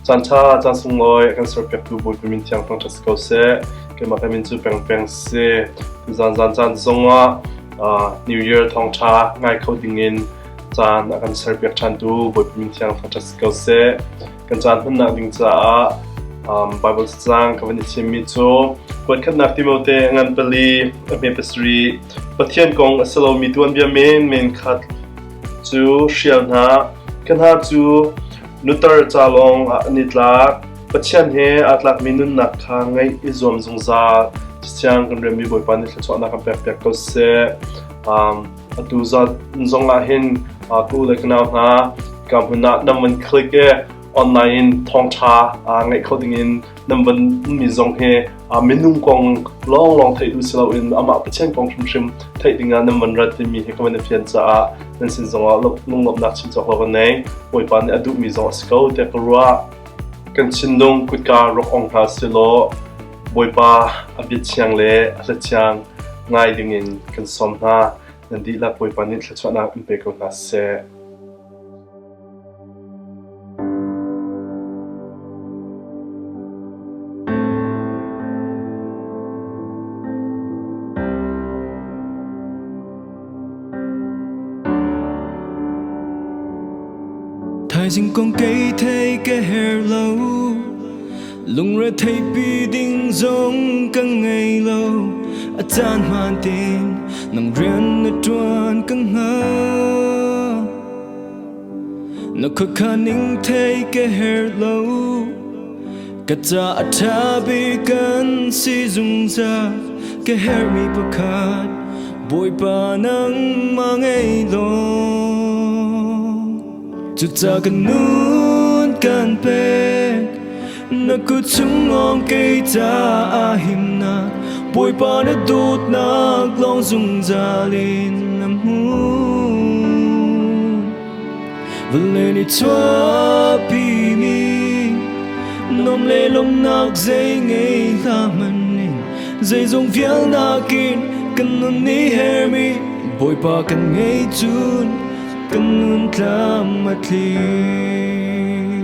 Caan ṭha, caan sunglawi a kan serpiaktu Bawipa min thiang thangṭhat si ko seh. Keimah ka min cu Pengpeng si. Tuzaan zaan caan zongah New Year thawngṭha ngai kho dingin caan a kan serpiak ṭhantu Bawipa min thiang thangṭhat si ko seh. Kan caan hmannak ding caah Bible caang ka van i thimmi cu Kuatkhatnak Timote ngan pali a hme pasarih Pathian kong a si lomi tuanbia menmen kha cu hrial hna. Ka hna cu nutar ca lawng ah an i tlak. Pathian he aa tlakmi nunnak kha ngeih i zuam zungzal. Cathiang kan rianmi Bawipa nih thluachuahnak kan pekpiak ko seh. Atu zong ah hin ka u le ka nau hna ka hmun ah nan van click i online in thawngṭha ngaih kho dingin nan van mi zong hi minung kong lawnglawng theih duh si loin amah Pathian kong hrimhrim theih dingah nan van rat timi hi ka van i fian caah nan sin zongah lunglawmhnak chim cawk lo ka nei. Bawipa nih a duhmi zong a si ko tiah ka ruah. Kan thinlung kutka rak ong hna silaw Bawipa a biathiang le a hlathiang ngai dingin kan sawm hna. Nan dihlak Bawipa nih thluachuahnak in pe ko hna seh. Thaizing kong kei thei ka her lo Lungre theipi ding zong ka ngei lo A caan hmaan tein nang rian na ṭuan ka hngal Na khuakhan ning thei ka her lo Ka ca a ṭha bik kan si zungzal Ka herhmi pakhat Bawipa nangmah ngei law Cuca kan nun kan pek na kut chung lawng kei caah himnak Bawipa na dawtnak lawng zungzal in na hmu Vawlei nih chuahpi mi nom le lawmhnak zei ngei hlah hmanh in zeizong vialnak in kan nun nih hermi Bawipa kan ngei cun Kan nun tlam a tling.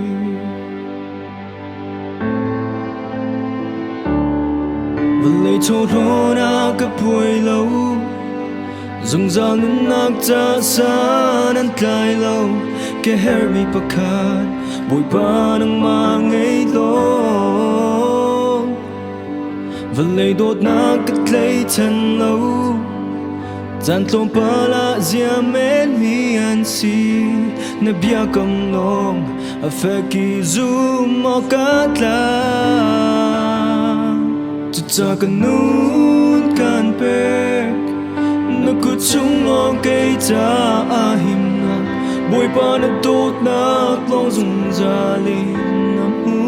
Vawlei chawhlawn ah ka puai lo, zungzal nunnak ca san an tlai lo. Ka herhmi pakhat, Bawipa nangmah ngei law. Vawlei dawtnak ka tleichan lo. Caan tlawmpal ah zia menmi an si na biakam lawng a fek i zum awk ka tlak Cuca ka nun kan pek na kut chung lawng kei caah himnak Bawipa na dawtnak lawng zungzal in na hmu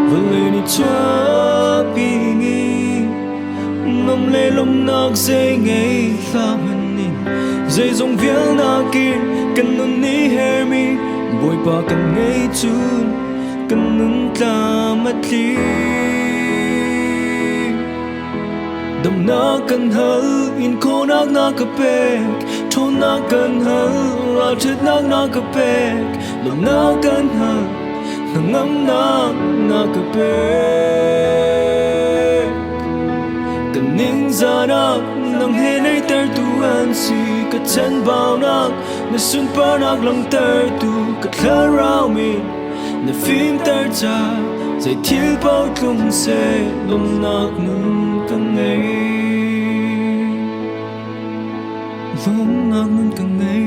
Vawlei nih chuahpi mi Nom le lawmhnak zei ngei hlah hmanh in zeizong vialnak in kan nun nih hermi Bawipa kan ngei cun kan nun tlam a tling. Damnak kan hal in khawhnak na ka pek ṭhawnnak kan hal ralṭhatnak na ka pek lawmhnak kan hal hnangamnak na ka pek. Kan ningzahnak nang he neitertu an si ka chanbaunak na sunparnak langhtertu ka thlarau min na fimter ca zei thil paoh tlung seh lawmhnak nun ka ngei lawmhnak nun ka ngei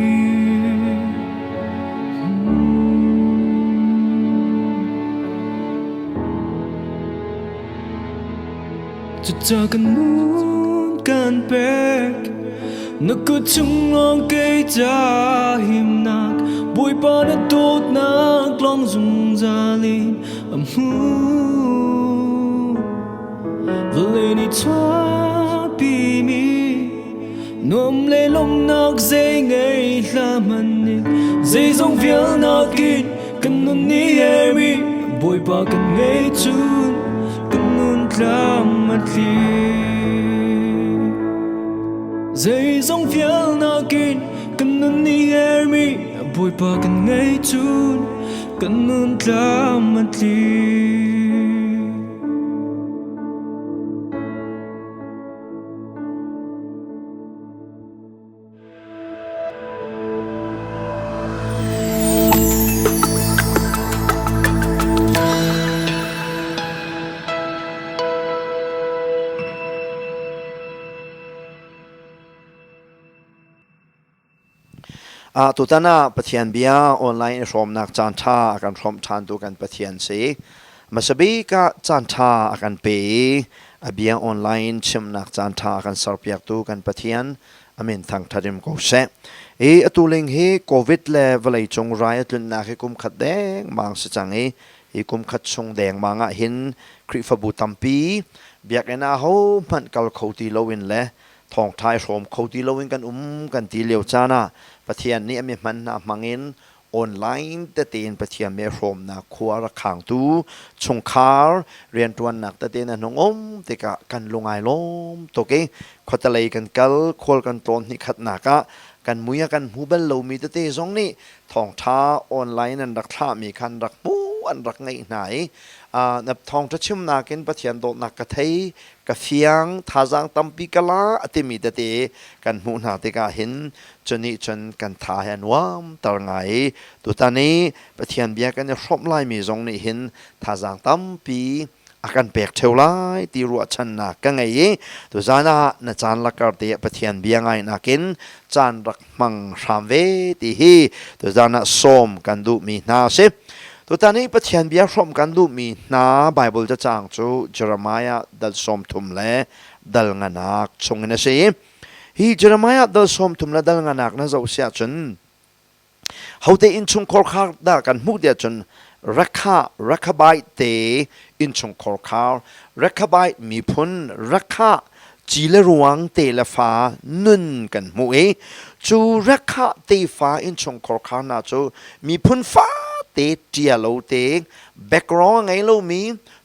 Cuca kan nun kan pek na kut chung lawng kei ca himnak Bawipa na dawtnak lawng zungzal in a hmu Vawlei nih chuahpi mi nuam le lawmhnak zei ngei hlah hmanh in zeizong vialnak in Kan nun nih hermi Bawipa kan ngei cun kan nun tlam a tling. Zeizong vialnak in kan nun nih hermi Bawipa kan ngei cun kan nun tlam a tli. Tutan ah Pathian bia online i hrawmnak caan ṭha a kan hrawmh ṭhantu kan Pathian si. Hmasabik ah caan ṭha a kan pe i a bia online chimnak caan ṭha a kan serpiaktu kan Pathian a min thangṭhat in ko seh. I atu ling hi COVID le vawleicung rai a tlunnak hi kum khat dengmang si cang i hi kum khat chung dengmang ah hin Khrihfabu tampi biakinn ah hohmanh kal kho ti loin le thawngṭha i hrawm kho ti loin kan um kan ti lio caan ah Pathian nih a mi hman hna hmangin online tete in Pathian me hrawmnak khua rak khangtu chungkhar rianṭuannak tete na hnung um tikah kan lungai lawm tuk i khuatelei kan kal khual kan tlawn hnih khatnak ah kan mui a kan hmu bal lomi tete zong nih thawngṭha online an rak thlahmi khan rak hmu an rak ngeih hna i na thawngṭha chimnak in Pathian dawtnak ka thei ka fiang thazaang tampi ka la a timi tete kan hmuh hna tikah hin cunih cun kan tha he a nuam ter ngai i tutan i Pathian bia kan i hrawmh laimi zong nih hin thazaang tampi a kan pek ṭheo lai ti ruahchannak ka ngei i tuzan ah na caan lakar te Pathian bia ngai nakin caan rak hmang hram ve ti hi tuzan ah sawm kan duhmi hna a si. Tutan i Pathian bia hrawmh kan duhmi hna Baibal cacang cu Jeremiah dal 30 le dal nganak chungin a si. Hi Jeremiah dal 30 le dal nganak na zoh si ahcun hote innchungkhar khar dah kan hmuh tiah cun Rekha Rekhabite te innchungkhar khar Rekhabite miphun Rekha ci le ruang te le fa nun kan hmuh i cu Rekha tefa innchungkhar khar hna cu miphun fate ṭia lo te background a ngei lomi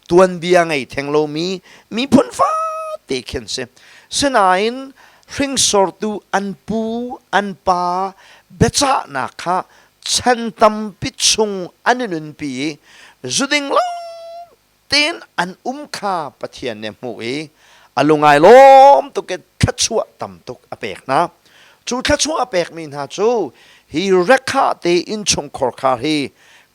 tuanbia ngei theng lomi miphun fate khin si. Sinain hringsortu an pu an pa biacahnak kha chan tampi chung an i nunpi i zuding lo tein an um kha Pathian nih a hmuh i a lungai lawm tuk i thluachuah tam tuk a pek hna. Cu thluachuah a pekmi hna cu hi Rekha te innchungkhar khar hi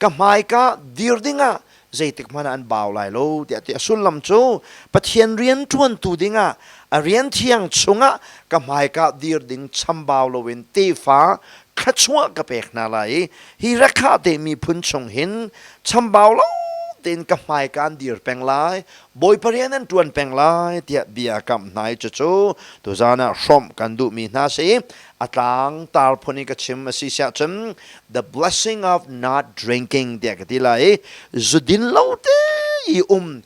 ka hmaika dir dingah zeitik hmanh ah an bau lai lo tiah ti a sullam cu Pathian rian ṭuantu dingah a rian thiang chungah ka hmaika dir ding chambau loin tefa thluachuah ka pek hna lai i hi Rekha te miphun chung hin chambau lo tein ka hmai kaan dir peng lai Bawipa rian an ṭuan peng lai tiah bia kamh hna i cucu tuzan ah hrawmh kan duhmi hna si a tlang tar phun i ka chim a si siah cun the blessing of not drinking tiah ka ti lai i zudin lo te i um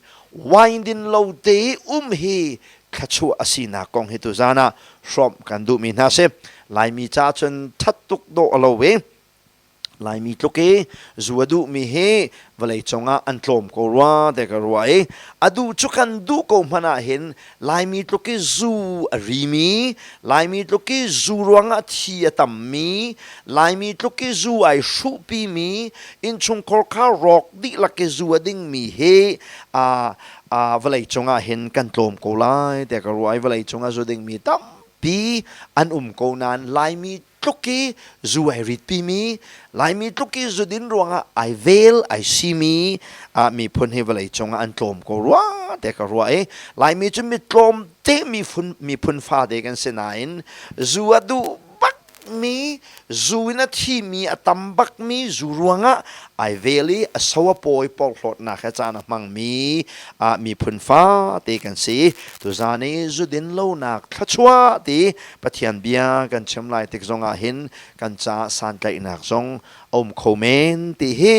wine din lo te i um hi thluachuah a sinak kong hi tuzan ah hrawmh kan duhmi hna si Laimi ca cun ṭhat tuk dawh a lo i Laimi tluk i zu a duhmi hi vawleicung ah an tlawm ko rua te ka ruah i a duh cu kan duh ko hmanh ah hin Laimi tluk i zu a rimi, Laimi tluk i zu ruangah thi a tammi, Laimi tluk i zu ai hruhpimi, innchungkhar kha rawk dihlak i zu a dingmi hi a vawleicung ah hin kan tlawm ko lai te ka ruah i vawleicung ah zu dingmi tampi an um ko nain Laimi tluk i zu ai ritpimi Laimi tluk i zudin ruangah ai vel ai simi miphun hi vawlei cungah an tlawm ko rua te ka ruah i Laimi cu mi tlawm te miphun fate kan si nain zu a duh bakmi zu in a thimi a tam bakmi zu ruangah ai vel i a so a pawi porhlawtnak he caan a hmangmi miphun fate kan si. Tuzaan i zudin lonak thluachuah ti Pathian bia kan chim lai tik zongah hin kan caah santlaihnak zong a um kho men ti hi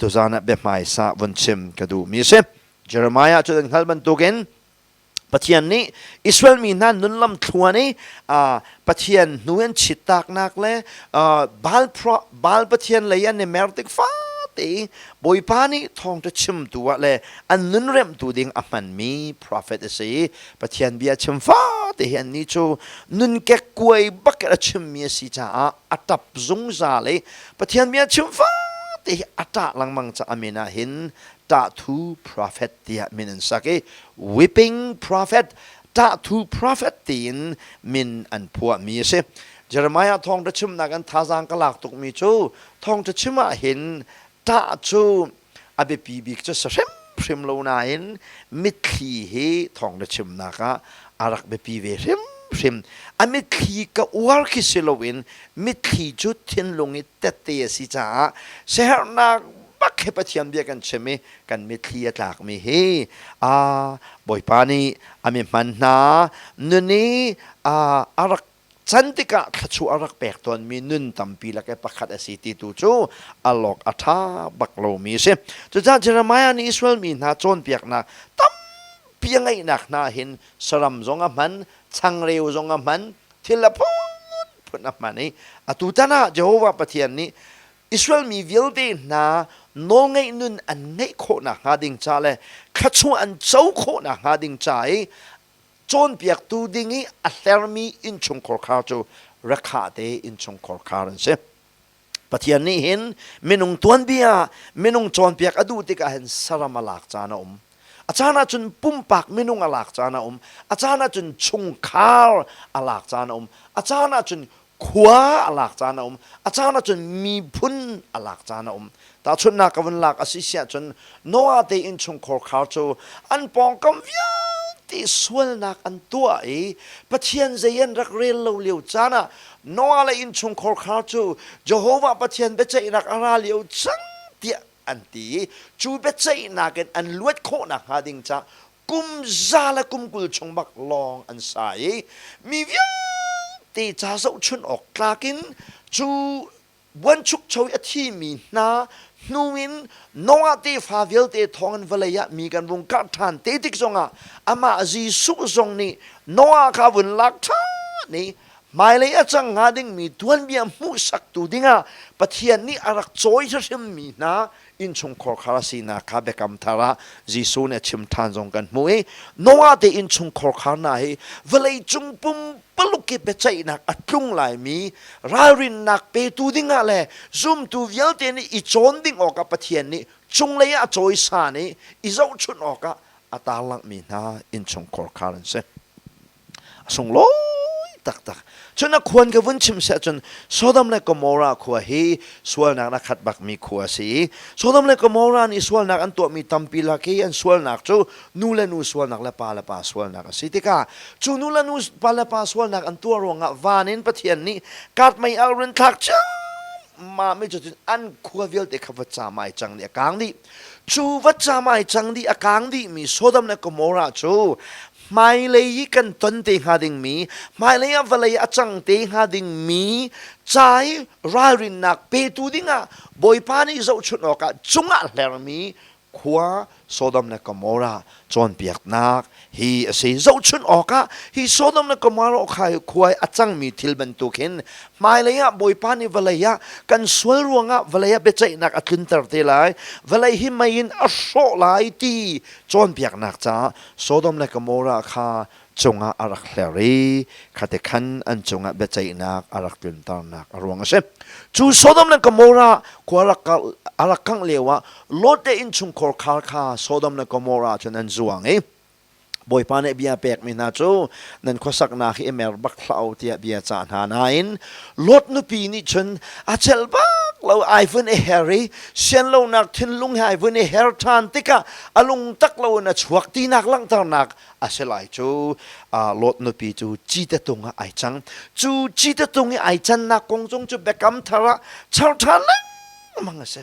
tuzaan ah biahmaisa vun chim ka duhmi a si. Jeremiah cu nan hngalh bantukin Pathian nih Israel mi hna nunlam thluan i Pathian hnu an chittaknak le Baal Pathian lei an i mer tik fate te Bawipa nih thawngṭha chimtu ah le an nun remhtu ding a hmanmi prophet a si. Pathian bia chim fate hi annih cu nun kekkuai bak in a chimmi a si caah a ṭap zungzal i Pathian bia chim fate hi a ṭah lengmang caah a min ah hin ṭahthu prophet tiah min an sak i weeping prophet ṭahthu prophet tiin min an phuahmi a si. Jeremiah thawngṭha chimnak in thazaang ka lak tukmi cu thawngṭha chim ah hin ṭah cu a biapi bik cu si hrimhrim lo nain mitthli hi thawngṭha chimnak ah a rak biapi ve hrimhrim. A mitthli ka uar khi si loin mitthli cu thinlung i tette a si caah siaherhnak bak he Pathian bia kan chim i kan mitthli a tlakmi hi a Bawipa nih a mi hman hna nun i a rak can tikah thluachuah a rak pek tawnmi nun tampi lak i pakhat a si ti tu cu a lawk a ṭha bak lomi a si. Cucaah Jeremiah nih Israel mi hna cawnpiaknak tampi a ngeihnak hna hin saram zong a hman, changreu zong a hman, thil a phunphun a hman i atu tan ah Jehovah Pathian nih Israel mi vialte hna nawlngeih nun an ngeih khawh nakhnga ding ca le thluachuah an co khawh nakhnga ding ca i cawnpiaktu ding i a hlermi innchungkhar khar cu Rekha te innchungkhar khar an si. Pathian nih hin minung tuanbia minung cawnpiak a duh tikah hin saram a lak caan a um. A caan ahcun pumpak minung a lak caan a um. A caan ahcun chungkhar a lak caan a um. A caan ahcun khua a lak caan a um. A caan ahcun miphun a lak caan a um. Tahchunhnak ka vun lak a si siah cun Noah te innchungkhar khar cu an pawngkam vialte sualnak an tuah i Pathian zei an rak rel lo lio caan ah Noah le innchungkhar khar cu Jehovah Pathian biaceihnak a ra lio cang tiah an ti i cu biaceihnak in an luat khawh nakhnga ding caah kum za le kum 20 chung bak lawng an sa i mi vialte ca zohchun awk tlak in cu buanchukcho i a thimi hna hnu in Noah tefa vialte thawngin vawlei ah mi kan vung karh ṭhan te tik zongah amah Jesuh zong nih Noah kha vun lak ṭhan i hmailei a cang hnga dingmi tuanbia hmuhsaktu dingah Pathian nih a rak cawi hrimmi hna innchungkhar khar a sinak kha biakam thar ah Jesuh nih a chim ṭhan zong kan hmuh i Noah te innchungkhar khar hna hi vawleicung pumpaluk i biaceihnak a tlung laimi ralrinnak petu dingah le zumtu vialte nih i cawn ding awkah Pathian nih cunglei ah a cawisan i i zohchunh awkah a tarlanghmi hna innchungkhar khar an si. A sunglawi taktak. Cun a khuan ka vun chim seh cun Sodom le Gomorrah khua hi sualnak na khat bakmi khua a si i Sodom le Gomorrah nih sualnak an tuahmi tampi lak i an sualnak cu nu le nu sualnak le pa le pa sualnak a si tikah cu nu le nu pa le pa sualnak an tuah ruangah van in Pathian nih kat mei al rin thlak ciammam i cutin an khua vialte kha va camai cang dih a kang dih. Cu va camai cang dih a kang dihmi Sodom le Gomorrah cu hmailei i kan ton te hnga dingmi hmailei ah vawlei a cang te hnga dingmi ca i ralrinnak petu dingah Bawipa nih zohchunh awkah cungah hlermi khua Sodom le Gomorrah cawnpiaknak hi a si. Zohchunh awkah hi Sodom le Gomorrah khua i a cangmi thil bantuk hin hmailei ah Bawipa nih vawlei ah kan sual ruangah vawlei ah biaceihnak a tlunter te lai, vawlei hi mei in a hrawh lai ti cawnpiaknak caah Sodom le Gomorrah kha cungah a rak hler i khate khan an cungah biaceihnak a rak tlunternak a ruang a si. Cu Sodom le Gomorrah khua a rak kangh lioah Lot le innchungkhar khar kha Sodom le Gomorrah cun an zuang i Bawipa nih bia pekmi hna cu nan khuasaknak hi i mer bak hlah u tiah bia cah hna nain Lot nupi nih cun a celh bak lo ai vun i her i sianlonak thinlung he ai vun i her ṭhan tikah a lungtak loin a chuak tinak langhternak a si lai cu Lot nupi cu cite tung ah ai cang cu cite tung i ai cannak kong zong cu biakam thar ah char ṭhan lengmang a si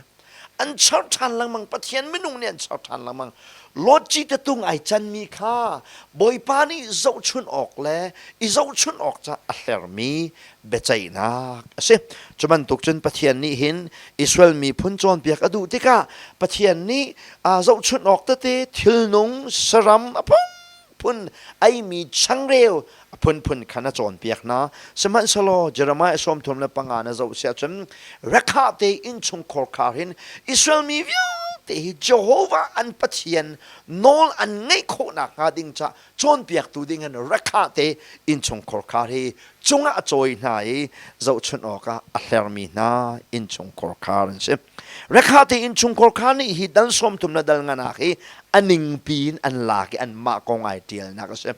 an char ṭhan lengmang Pathian minung nih an char ṭhan lengmang Lot cite tung ai canmi kha Bawipa nih zohchun awk le i zohchun awk ca a hlermi biaceihnak a si. Cu bantuk cun Pathian nih hin Israel miphun cawnpiak a duh tikah Pathian nih aa zohchunh awk tete thilnung saram a phunphun phun eimi changreu a phunphun kha na cawnpiak hna. Sihmanhsehlaw Jeremiah 35 na zoh siah cun Rekha te innchungkhar khar hin Israel mi vialte hi Jehovah an Pathian nawl an ngeih khawh nakhnga ding ca cawnpiaktu ding in Rekha te innchungkhar khar hi cungah a cawi hna i zohchunh awkah a hlermi hna innchungkhar khar an si. Rekha te innchungkhar khar nih hi dal 30 le dal nganak hi a ningpi in an lak i anmah kong ai ṭialnak a si.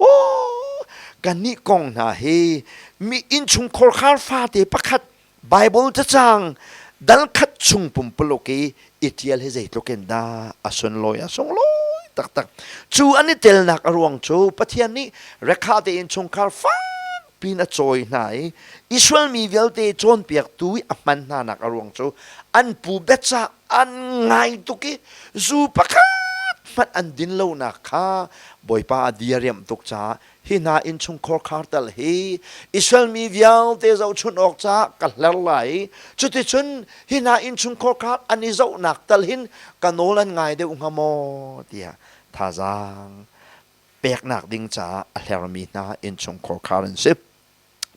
Oh, kannih kong hna hi mi innchungkhar khar fate pakhat Bible cacang dal khat chung pumpuluk i i ṭial hi zeitluk in dah a sunlawi a sunglawi taktak. Cu an i telnak a ruang cu Pathian nih rekha te innchungkhar fakpi in a cawi hna i Israel mi vialte cawnpiaktu i a hman hnanak a ruang cu an pu biacah an ngai tuk i zu pakhat hmanh an din lonak kha Bawipa a diriamh tuk caah hi hna innchungkhar khar tal hi Israel mi vialte zohchunh awk caah ka hler lai i cuticun hi hna innchungkhar khar an i zohnak tal hin ka nawl an ngai deuh hnga maw tiah thazaang peknak ding caah a hlermi hna innchungkhar khar an si.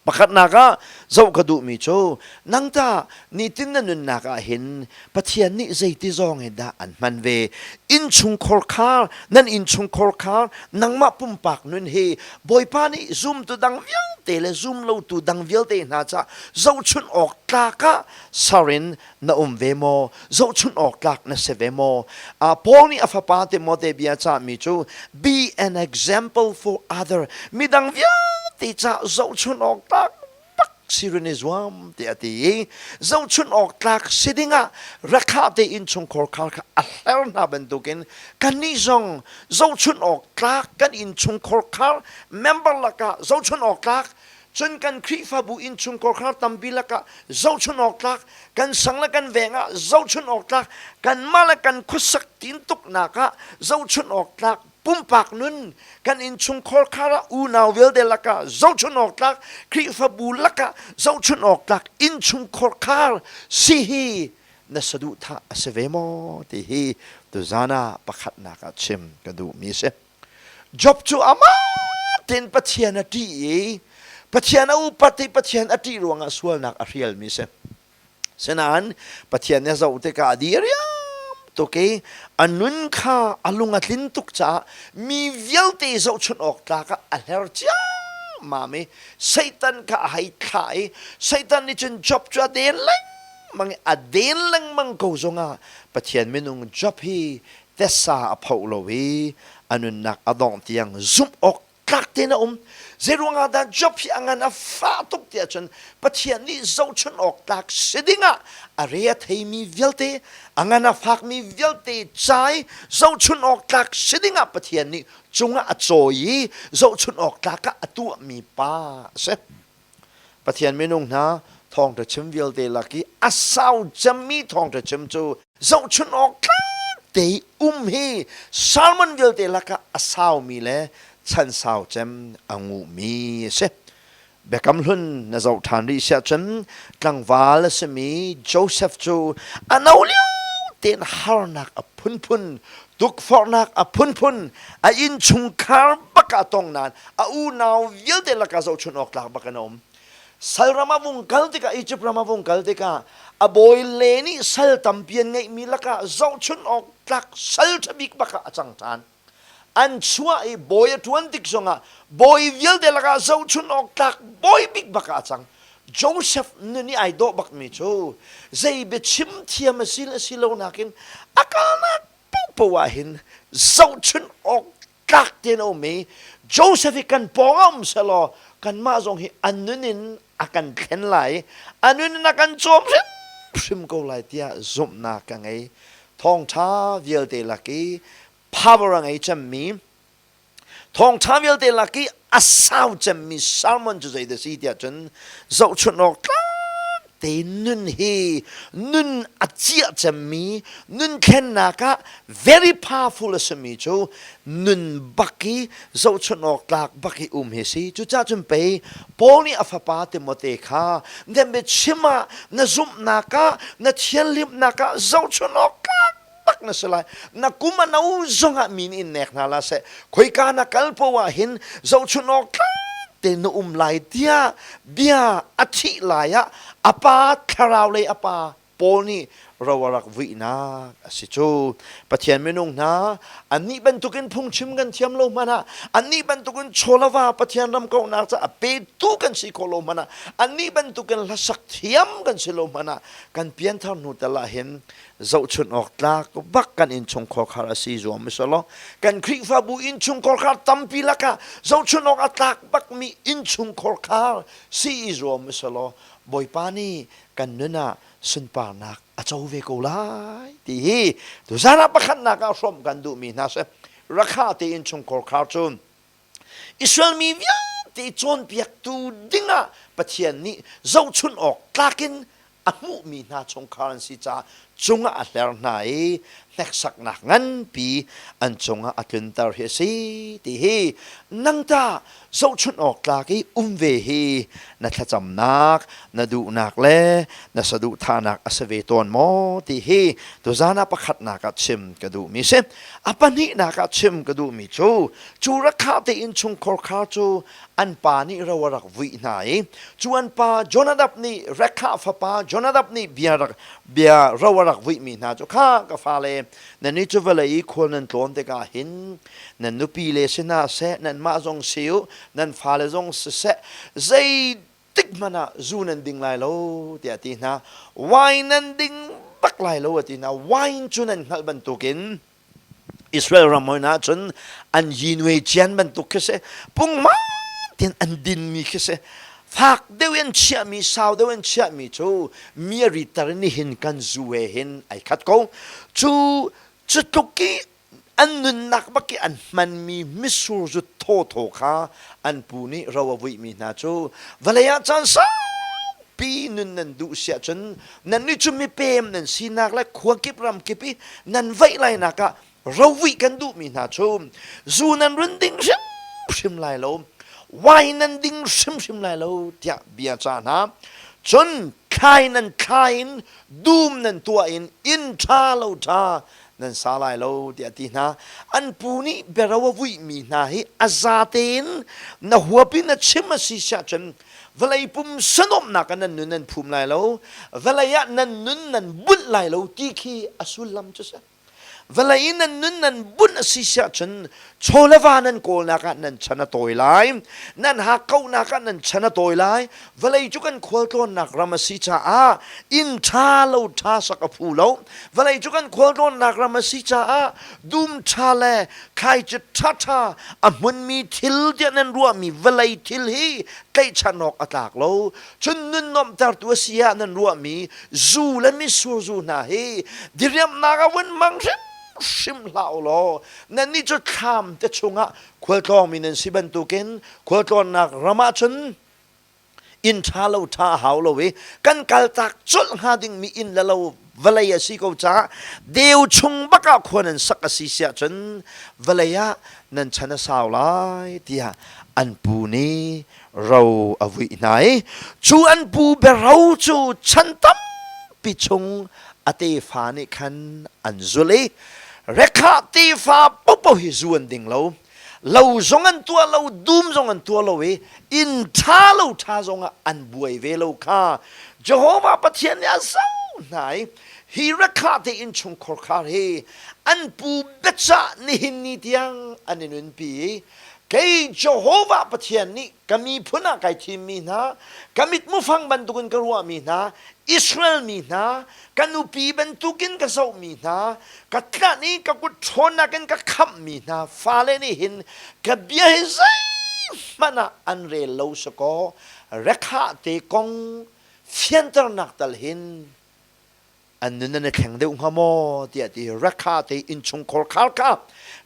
Pakhatnak ah zoh ka duhmi cu nang tah nitin na nunnak ah hin Pathian nih zeiti zawng in dah an hman ve? Innchungkhar khar, nan innchungkhar khar, nangmah pumpak nun hi Bawipa nih zumtu dang vialte le zumlotu dang vialte hna ca zohchunh awk tlak ah ser in na um ve maw? Zohchunh awk tlak na si ve maw? Uh, Paul nih a fapa Timote bia cahmi cu be an example for other midang vialte ca zohchunh awk tlak bak si rin i zuam tiah a ti i zohchunh awk tlak si dingah rakha te innchungkhar khar kha a hler hna bantukin kannih zong zohchunh awk tlak kan innchungkhar khar member lakah zohchunh awk tlak Cun kan Khrihfabu innchungkhar khar tampi lakah zohchun awk tlak, kan sang le kan veng ah zohchun awk tlak, kanmah le kan khuasak tintuknak ah zohchun awk tlak, pumpak nun, kan innchungkhar khar ah unau vialte lakah zohchun awk tlak, Khrihfabu lakah zohchun awk tlak innchungkhar khar si hi na saduhthah a si ve maw ti hi tuzan ah pakhatnak ah chim ka duhmi a si. Job cu amah tein Pathian a ṭih i Pathian a upat i Pathian a ṭih ruangah sualnak a hrialmi a si. Sinain Pathian nih a zoh tikah a diriam tuk i a nun kha a lung a tlin tuk caah mi vialte zohchunh awk tlak ah a hler ciammam i Satan kha a hei thlah i Satan nih cun Job cu a den lengmang i a den lengmang ko zongah Pathian minung Job hi tessa a phoh lo i a nunnak a dongh tiang zumh awk tlak tein a um. Zeiruang ah dah Job hi a ngan a fah tuk tiah cun Pathian nih zohchunh awk tlak si dingah a re a theimi vialte, a ngan a fakmi vialte ca i zohchunh awk tlak si dingah Pathian nih cungah a cawi i zohchunh awk tlak ah a tuahmi pa a si. Pathian minung hna thawngṭha chim vialte lak i a sau cemmi thawngṭha chim cu zohchunh awk tlak te i um hi sermon vialte lakah a saumi le chan sau cem a nguhmi a si. Biakam hlun na zoh ṭhan rih siah cun tlangval a simi Joseph cu a no lio tein harnak a phunphun tukforhnak a phunphun a innchungkhar bak ah tong nain a unau vialte lakah zohchunh awk tlak bak an um. Sal ram a vung kal tikah Egypt ram a vung kal tikah a bawi le nih sal tampi an ngeihmi lakah zohchunh awk tlak sal ṭha bik bak ah a cang ṭhan. An chuah i bawi a ṭuan tik zongah bawi vialte lakah zohchunh awk tlak bawi bik bak ah a cang. Joseph nun i ai dawh bakmi cu zei biachim thiam a si le si lo nakin a kalnak paohpaoh ah hin zohchunh awk tlak tein a um i Joseph hi kan pawng ah um selaw kanmah zong hi a nun in a kan thlen lai a nun in a kan cawm hrimhrim ko lai tiah zumhnak ka ngei. Thawngṭha vialte lak i power a ngei cemmi Thawngṭha vialte lak i a sau cemmi sermon cu zeidah si tiah cun zohchunh awk tlak te nun hi nun a ciah cemmi nun thlennak ah very powerful a simi cu nun bak i zohchunh awk tlak bak i um hi si. Cucaah cun pei Paul nih a fapa Timote kha na biachim ah na zumhnak ah na thianhlimnak ah zohchunh awk tlak bak. na si lai. Na kum a no zongah mi nih in nek hna la seh. Khoika na kal poah hin zohchunh awk tlak te na um lai tiah bia a thih lai ah a pa thlarau lei a pa Paul nih ro a rak vuihnak a si cu. Pathian minung hna annih bantukin phungchim kan thiam lo hmanh ah annih bantukin chawlava Pathian ram kauhnak ca a petu kan si khawh lo hmanh ah annih bantukin hlasak thiam kan si lo hmanh ah kan pianthar hnu tal ah hin zohchunh awk tlak bak kan innchungkhar khar a si zuam selaw kan Khrihfabu innchungkhar khar tampi lakah zohchunh awk a tlak bakmi innchungkhar khar si i zuam selaw Bawipa nih kan nun ah sunparnak a co ve ko lai ti hi tuzan ah pakhatnak ah hrawmh kan duhmi hna si. Rakha te innchungkhar khar cu Israel mi vialte cawnpiaktu dingah Pathian nih zohchunh awk tlakin a hmuhmi hna chungkhar an si caah cungah a hler hna i hneksaknak nganpi an cungah a tlunter hi a si ti hi nang tah zohchunh awk tlak i um ve hi na thlacamnak na duhnak le na saduhthahnak a si ve tawn maw ti hi tuzan ah pakhatnak ah chim ka duhmi si. A pahnihnak ah chim ka duhmi cu cu rakha te innchungkhar kha cu an pa nih ro a rak vuih hna i cu an pa Jonadab nih Rekha fapa Jonadab nih bia rak bia ro a rak vuihmi hna cu kha ka fale nan nih cu vawlei i khual nan tlawn tikah hin nan nupi le si hna seh nanmah zong si u nan fale zong siseh zei tik hmanh ah zu nan ding lai lo tiah a ti hna. Wine nan ding bak lai lo a ti hna. Wine cu nan hngalh bantukin Israel ram hoi hna cun an yinwe cian bantuk khi si. Pungman tin an dinmi khi si. Fak deuh in chiahmi, sau deuh in chiahmi cu mi a ritter in nihin kan zu he hin ai khat ko. Cu cu tluk i an nunnak bak i an hmanmi mitsur zu thawthaw kha an pu nih ro a vuihmi hna cu vawlei ah caan saupi nun nan duh siah cun nannih cu mipem nan sinak le khua kip ram kip i nan vaih lainak ah rovuih kan duhmi hna cu zu nan run ding hrimhrim lai lo, wine nan ding hrimhrim lai lo tiah bia ca hna. Cun thlai nan thla in dum nan tuah in inn ṭha lo ṭha nan sa lai lo tiah a ti hna. An pu nih biaro a vuihmi hna hi a za tein na huap in a chim a si siah cun vawlei pum sanomnak ah nan nun nan phum lai lo, vawlei ah nan nun nan bunh lai lo ti khi a sullam cu si. Vawlei in nan nun nan bunh a si siah cun chaw le va nan kawlnak ah nan chan a tawi lai, nan hakkauhnak ah nan chan a tawi lai. Vawlei cu kan khualtlawnnak ram a si caah inn ṭha lo ṭha sak a phu lo. Vawlei cu kan khualtlawnnak ram a si caah dum ṭha le thlaici ṭhaṭha a hmunmi thil tiah nan ruahmi vawlei thil hi tlaihchan awk a tlak lo. Cun nun nuamhtertu a si ah nan ruahmi zu le mitsur zu hna hi diriamhnak ah vun hmang hrimhrim hlah u law nannih cu thlam te chungah khualtlawngmi nan si bantukin khualtlawnnak ram ah cun inn ṭha lo ṭha a hau lo i kan kaltak colh hnga dingmi inn le lo vawlei a si ko caah deu chung bak ah khua nan sak a si siah cun vawlei ah nan chan a sau lai tiah an pu nih ro a vuih hna i cu an pu biaro cu chan tampi chung a tefa nih khan an zulh i Rekha tefa paohpaoh hi zu an ding lo lo zong an tuah lo, dum zong an tuah lo i inn ṭha lo ṭha zong ah an buai ve lo kha Jehovah Pathian nih a zoh hna i hi rakha te innchungkhar khar hi an pu biacah nihin ni tiang an i nunpi i kei Jehovah Pathian nih ka miphun ah kai thimmi hna, ka mitmufang bantukin ka ruahmi hna, Israel mi hna, ka nupi bantukin ka zohmi hna, ka tlanh i ka kut ṭhawnnak in ka khamhmi hna fale nih hin ka bia hi zeihmanh ah an rel lo sakaw rekhah te kong fianternak tal hin an nun an i thleng deuh hnga maw tiah ti rekha te innchungkhar khar kha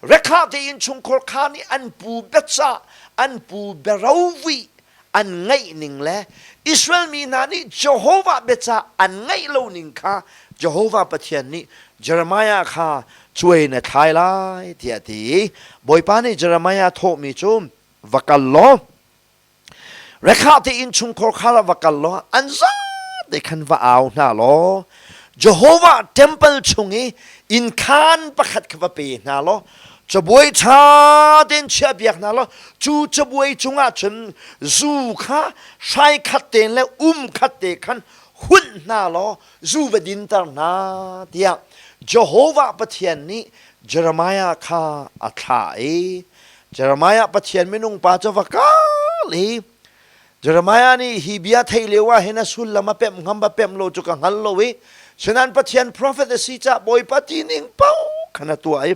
rekha te innchungkhar kha nih an pu biacah an pu biarovuih an ngaih ning le Israel mi hna nih Jehovah biacah an ngaih lo ning kha Jehovah Pathian nih Jeremiah kha cuai na thlai lai tiah ti i Bawipa nih Jeremiah thawhmi cu va kal law Rekha te innchungkhar khar ah va kal law an zate khan va au hna law. Jehovah temple chung i innkhaan pakhat kha va pe hna law cabuai ṭha tein chiahpiak hna law cu cabuai cungah cun zu kha hrai khat tein le um khat te khan hunh hna law zu va dinter hna tiah Jehovah Pathian nih Jeremiah kha a thlah i Jeremiah Pathian minung pa cu va kal i Jeremiah nih hi bia theih lio ah hin a sullam a pemh ngam a pemh lo cu ka hngal lo i sinan Pathian prophet a si cah Bawipa ti ning paoh khan a tuah i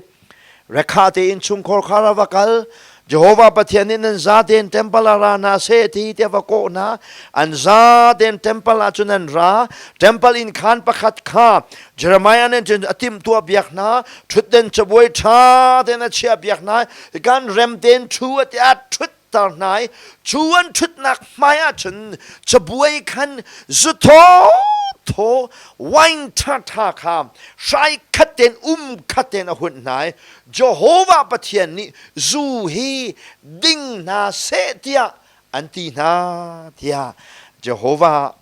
Rekha te innchungkhar kha ra va kal Jehovah Pathian nih nan za tein temple ah ra hna seh ti tiah va kawh hna an za tein temple ah cun an ra temple inn khaan pakhat kha Jeremiah nih cun a timhtuah biak hna ṭhutden cabuai ṭha tein a chiah biak hna kan rem tein ṭhu a tiah ṭhut tar hna i cu an ṭhutnak hmai ah cun cabuai khan zu thawthaw wine ṭhaṭha kha hrai khat tein um khat tein a hunh hna i Jehovah Pathian nih zu hi ding hna seh tiah an ti hna tiah Jehovah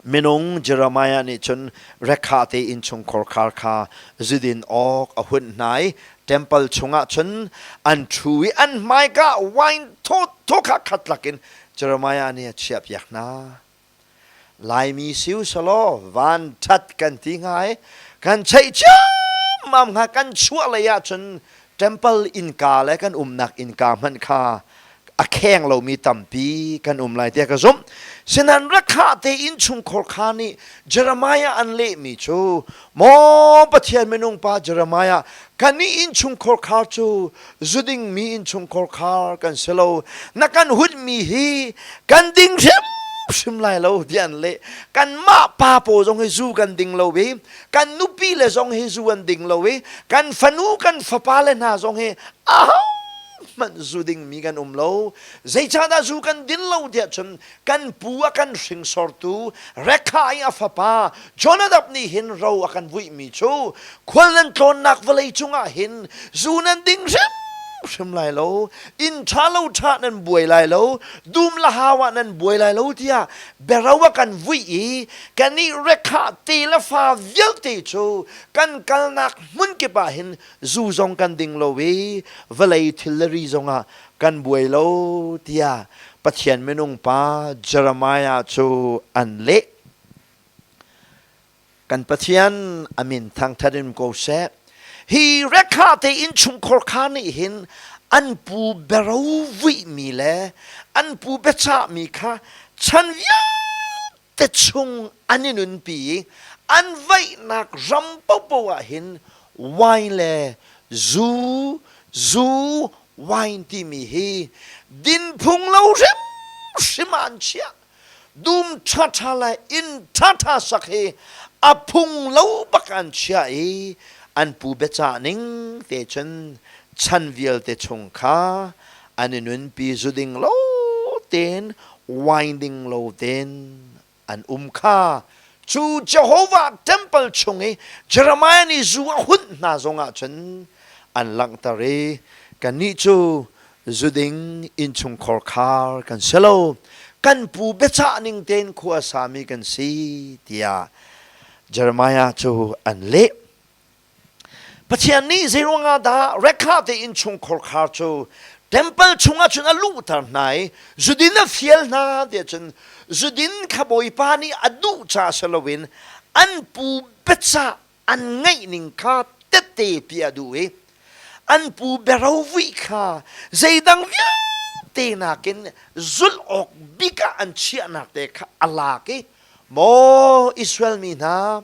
Minung Jeremiah nih cun Rekha te innchungkhar khar kha zudin awk a hunh hna i temple chungah cun an ṭhu i an hmaika wine thawthaw kha khat lakin Jeremiah nih a chiahpiak hna. Laimi siu selaw van ṭhat kan ti hnga i kan cheih ciammam hnga kan chuah lei ah cun temple innka le kan umnak innka hmanh kha a kheng lomi tampi kan um lai tiah ka zumh. Sinan rakha te innchungkhar kha nih Jeremiah an lehmi cu maw Pathian minung pa Jeremiah kan nih innchungkhar khar cu zuding mi innchungkhar khar kan si lo na kan hutmi hi kan ding hrimhrim lai lo tiah an leh kanmah pa paw zong hi zu kan ding lo i kan nupi le zong hi zu an ding lo i kan fanu kan fapa le hna zong hi aho hmanh zu dingmi kan um lo zeicahdah zu kan din lo tiah cun kan pu a kan hringsortu Rekha i a fapa Jonadab nih hin ro a kan vuihmi cu khual nan tlawnnak vawlei cungah hin zu nan ding hrimhrim lai lo inn ṭha lo ṭha nan buai lai lo dum la hau ah nan buai lai lo tiah biaro a kan vuih i kannih Rekha te le fa vialte cu kan kalnak hmun kip ah hin zu zong kan ding lo i vawlei thil le ri zongah kan buai lo tiah Pathian minung pa Jeremiah cu an leh. Kan Pathian a min thangthat in ko seh. Hi Rekha te innchungkhar kha nih hin an pu bero vuihmi le an pu biachahmi kha chan vialte te chung an i nunpi i an vaihnak ram paohpaoh ah hin wine le zu zu wine timi hi din phung lo hrimhrim ah an chiah dum ṭhaṭha le inn ṭhaṭha sak hi a phung lo bak an chiah i an pu biacah ning te cun chan vialte chung kha an i nunpi zu ding lo tein wine ding lo tein an um kha cu Jehovah temple chung i Jeremiah nih zu a hunh hna zongah cun an langhter i kannih cu zuding innchungkhar khar kan si lo kan pu biachah ning tein khua a sami kan si tiah Jeremiah cu an leh. Pathian nih zeiruangah dah Rekha te innchungkhar khar cu temple chungah cun a luhter hna i zudin a fial hna tiah cun zudin kha Bawipa nih a duh ca si loin an pu biacah an ngaih ning kha tette pi a duh i an pu biarovuih kha zeidang vialte nakin zulh awk bik ah an chiahnak te kha a lak i Maw Israel mi hna,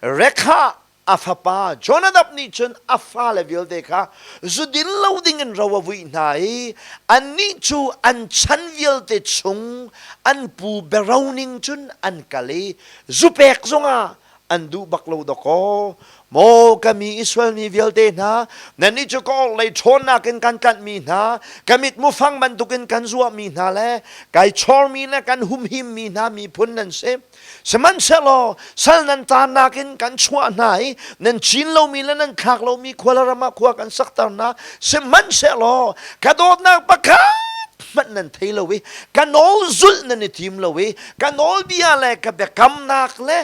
Rekha a fapa Jonadab nih cun a fale vialte kha zudin lo dingin ro a vuih hna i annih cu an chan vialte chung an pu biaro ning cun an kal i zupek zongah an duh bak lo dawkaw maw ka mi Israel mi vialte hna nannih cu ka orhlei ṭhawnnak in kan tlanhmi hna ka mit mufang bantukin kan zuahmi hna le kai chormi le kan humhimmi hna miphun nan si sihmanhsehlaw sal nan taannak in kan chuah hna i nan cin lomi le nan thlak lomi khua le ram ah khua kan sakter hna sihmanhsehlaw ka dawtnak pakhat hmanh nan thei lo i ka nawl zulh nan i tim lo i ka nawlbia le ka biakamnak le.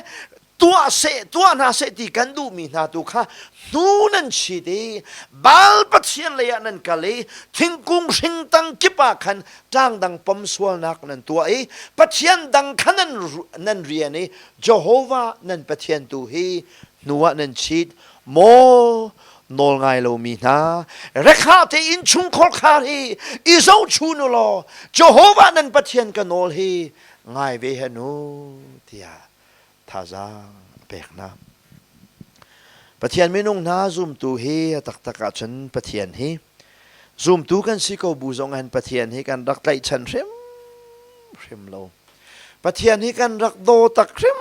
Tuah seh, tuah hna seh ti kan duhmi hna tu kha hnu nan chit i Baal pathian lei ah nan kal i thingkung hring tang kip ah khan ṭang dang pom sualnak nan tuah i pathian dang kha nan, nan rian i Jehovah nan Pathian tu hi hnu ah nan chit. Maw nawl ngai lomi hna, rekha te innchungkhar khar hi i zohchun u law Jehovah nan Pathian ka nawl hi ngai ve hen u tiah thazaang a pek hna. Pathian minung hna zumtu hi a taktak ahcun Pathian hi zumtu kan si ko bu zong hin Pathian hi kan rak tlaihchan hrim hrim lo. Pathian hi kan rak daw tak hrim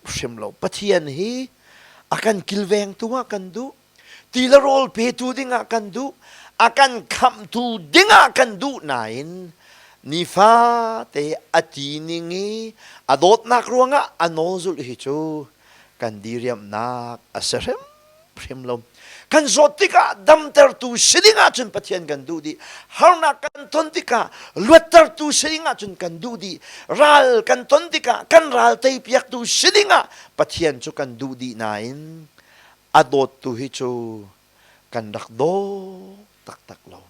hrim lo. Pathian hi a kan kilvengtu ah kan duh. Ti le rawl petu dingah kan duh. A kan khamhtu dingah kan duh nain nifate a ti ning i a dawtnak ruangah a nawl zulh hi cu kan diriamnak a si hrimhrim lo. Kan zawt tikah damtertu si ding ahcun Pathian kan duh dih. Harnak kan ton tikah luattertu si ding ahcun kan duh dih. Ral kan ton tikah kan ral teipiaktu si ding ah Pathian cu kan duh dih nain a dawttu hi cu kan rak daw taktak lo.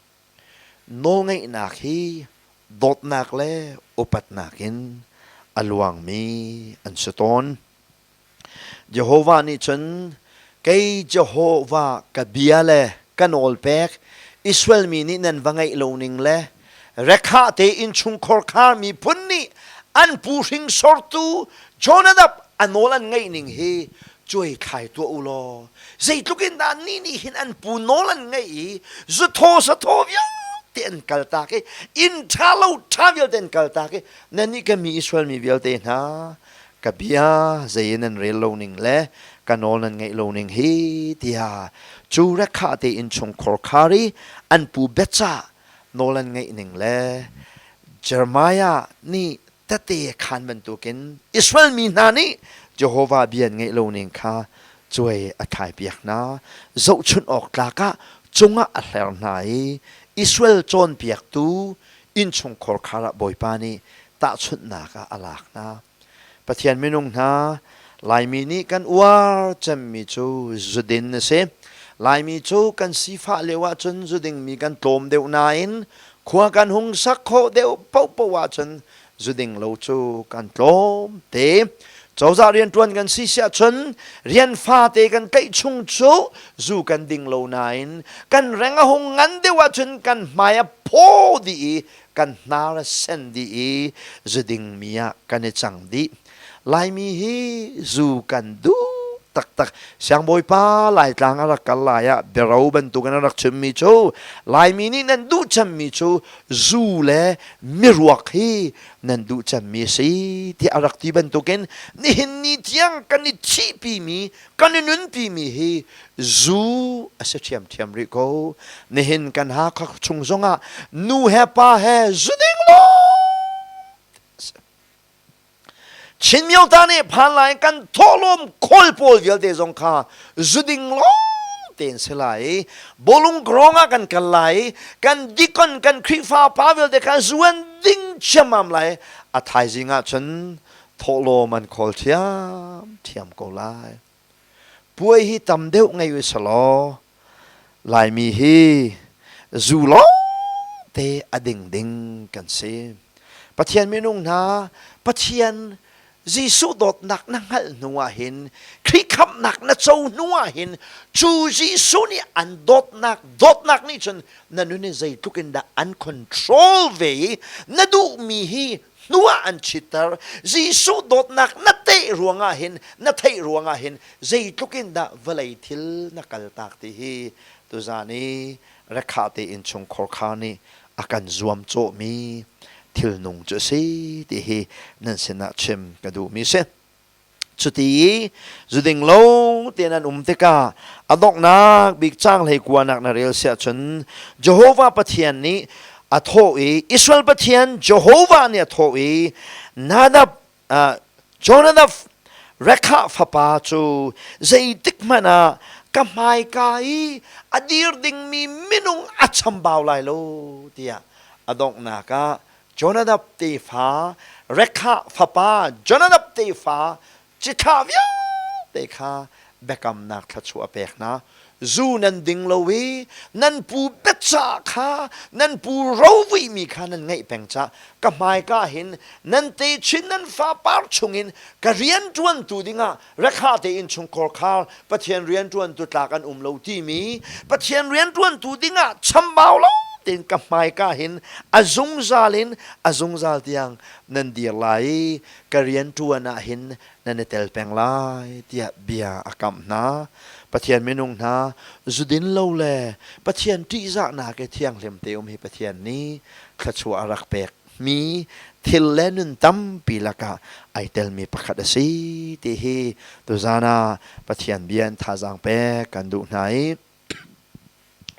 Nawlngeihnak hi dawtnak le upatnak in a luangmi an si tawn. Jehovah nih cun kei Jehovah ka bia le ka nawl pek Israel mi nih nan va ngaih lo ning le Rekha te innchungkhar kha miphun nih an pu hringsortu Jonadab a nawl an ngaih ning hi cuai thlai tuah u law zeitluk in dah ni nih hin an pu nawl an ngaih i zuthaw sathaw vialte an kaltak i inn ṭha lo ṭha vialte an kaltak i nannih ka mi Israel mi vialte hna ka bia zei in nan rel lo ning le ka nawl nan ngaih lo ning hi tiah cu rekha te innchungkhar khar i an pu biacah nawl an ngaih ning le Jeremiah nih tete khaan bantukin Israel mi hna nih Jehovah bia an ngaih lo ning kha cuai a thlaipiak hna. Zohchunh awk tlak ah cungah a hler hna i Israel cawnpiaktu innchungkhar khar ah Bawipa nih tahchunhnak ah a lak hna. Pathian minung hna, Laimi nih kan uar cemmi cu zudin a si. Laimi cu kan sifah lio ahcun zudingmi kan tlawm deuh nain khua kan hung sak khawh deuh paohpaoh ahcun zuding lo cu kan tlawm te. Cozah rianṭuan kan si si ahcun rian fate kan tlaih chung cu zu kan ding lo nain kan reng a hung ngan deuh ahcun kan hmai a phaw dih i kan hnar a sen dih i zuding mi ah kan i cang dih. Laimi hi zu kan duh taktak. Siangbawipa Laitlang a rak kal lai ah biaro bantukin a rak chimmi cu Laimi nih nan duh cemmi cu zu le miruak hi nan duh cemmi a si tiah a rak ti bantukin nihin ni tiang kan i thihpimi kan i nunpimi hi zu a si ṭhiamṭhiam rih ko. Nihin kan Hakha chung zongah nu he pa he zu ding lawng Chin Myota nih phan lai kan thawhlawm khawl pawl vialte zong kha zuding lawng tein si lai i bawlung grong ah kan kal lai i kan dikon kan Khrihfa pa vialte kha zuan ding chiamam lai a thaizing ah cun thawhlawm an khawl thiamthiam ko lai. Puai hi tam deuh ngei u selaw Laimi hi zu lawng te a ding ding kan si. Pathian minung hna, Pathian Jesuh dawtnak na hngalh hnu ah hin, Khrih khamhnak na co hnu ah hin, cu Jesuh nih an dawtnak, dawtnak nih cun na nun hi zeitluk in dah an control ve i na duhmi hi hnu ah an chitter. Jesuh dawtnak na teh ruangah hin, na theih ruangah hin zeitluk in dah vawlei thil na kaltak ti hi tuzaan i rekha te innchungkhar kha nih a kan zuamcawhmi thilnung cu a si ti hi nan sinah chim ka duhmi a si. Cuti i zuding lo tein an um tikah a donghnak bik caang hlei kuanak na rel siah cun Jehovah Pathian nih a thawh i Israel Pathian Jehovah nih a thawh i Nadab Jonadab Rekhah fapa cu zeitik hmanh ah ka hmaika i a dir dingmi minung a chambau lai lo tiah a donghnak ah Jonadab tefa Rekhah fapa Jonadab tefa cithlah vialte. vialte kha biakamnak thluachuah a pek hna. Zu nan ding lo i nan pu biacah kha nan pu rovuihmi kha nan ngaih peng cah ka hmaika hin nan techin nan fapar chungin ka rianṭuantu dingah rekha te innchungkhar khar Pathian rianṭuantu tlak an um lo timi Pathian rianṭuantu dingah chambau lo tein ka hmaika hin a zungzal in a zungzal tiang nan dir lai i ka rianṭuan ah hin nan i tel peng lai tiah bia a kamh hna. Pathian minung hna zudin lo le Pathian ṭihzahnak i thianghlim te um hi Pathian nih thluachuah a rak pek mi thil le nun tampi lakah ai telmi pakhat a si ti hi tuzan ah Pathian bia in thazaang pek kan duh hna i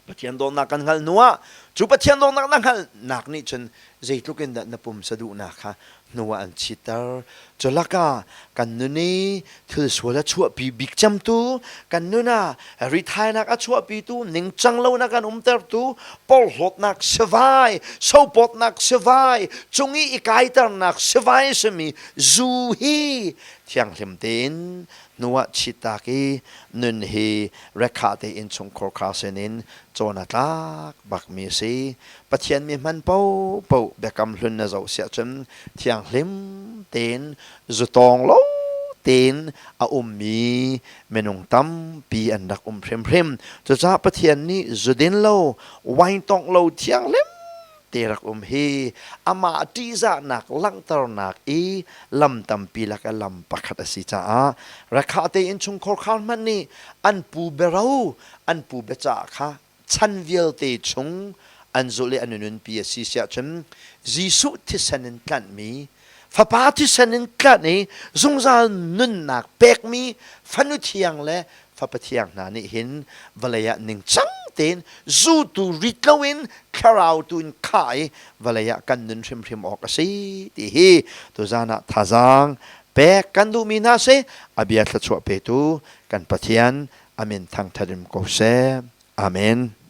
Pathian dawtnak kan hngalh hnu ah cu Pathian dawtnak na hngalhnak nih cun zeitluk in dah na pumsa duhnak kha hnu ah an chitter. Cu lakah kan nun i thil sual a chuahpi bik cemtu, kan nun ah rithainak a chuahpitu, ningcang lonak an umtertu, porhlawtnak sivai, sopawtnak sivai, cung i i kaiternak sivai a simi zu hi thianghlim tein hnu ah chitak i nun hi rekha te innchungkhar kha sinin cawn a tlak bakmi a si. Pathian mi hman paohpaoh biakam hlun na zoh siah cun thianghlim tein zutawng lo tein a ummi minung tampi an rak um hrimhrim. Cucaah Pathian nih zudin lo, wine tawngh lo thianghlim te rak um hi amah ṭihzahnak langhternak i lam tampi lak a lam pakhat a si caah rakha te innchungkhar khar hmanh nih an pu biaro an pu biacah kha chan vialte chung an zulh i an nunpi a si siah cun Jesuh thisen in tlanhmi Fapa thisen in tlanh i zungzal nunnak pekmi fanu thiang le fapa thiang hna nih hin vawlei ah ningcang tein zutu rit loin thlarau tu in khah i vawlei ah kan nun hrimhrim awk a si ti hi tuzan ah thazaang pek kan duhmi hna si. A bia thluachuah petu kan Pathian a min thangṭhat in ko seh. Amen.